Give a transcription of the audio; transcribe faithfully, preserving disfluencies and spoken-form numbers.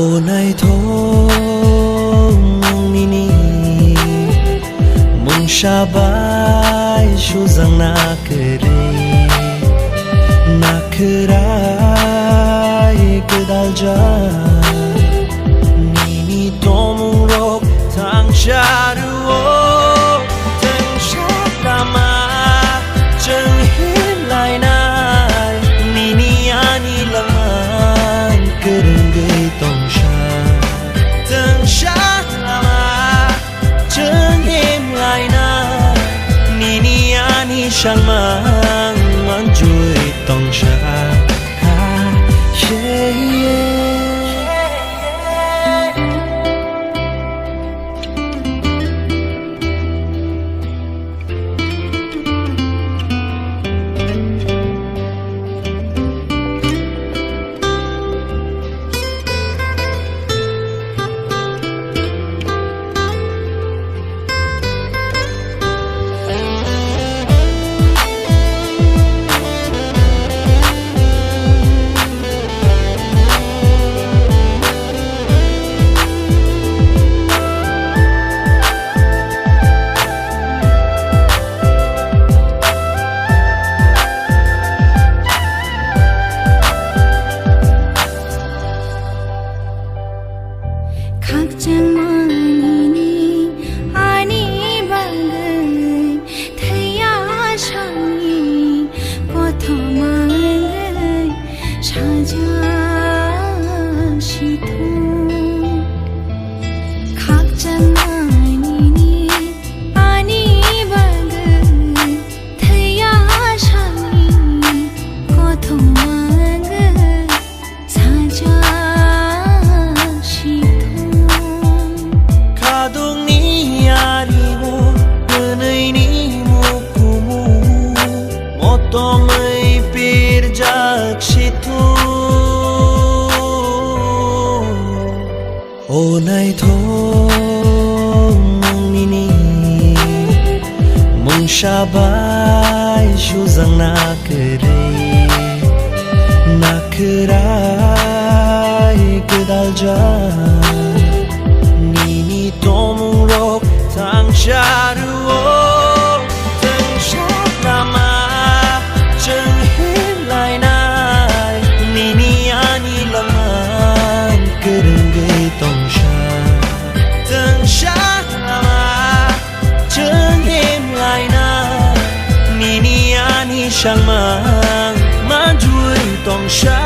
O naithok nwng nini mungsa bai sujakna kwrwi, nakhwrai kwdaljak nini tongmungrok thangsa rwo. Thangsa lama chwng himlainai, nini ani langma kwrwngwi tongsa. Thangsa lama chwng himlainai, nini ani sangmang manjui tongsa. Ha, yeah, yeah. Khakchangma nini ani bagwi thwiya sani kothoma wngwi sajak sithung. Khakchangma nini ani bagwi thwiya sani kothoma wngwi sajak sithung. Khadukni ario hwnwi ni mukumu motongwi pirjak sithung. O naithok nwng nini mungsa bai sujakna kwrwi, nakhwrai kwdaljak nini tongmungrok thangsa rwo. Thangsa lama chwng himlainai, nini ani langma kwrwngwi tongsa. Thangsa lama chwng himlainai, nini ani sangmang manjui tongsa.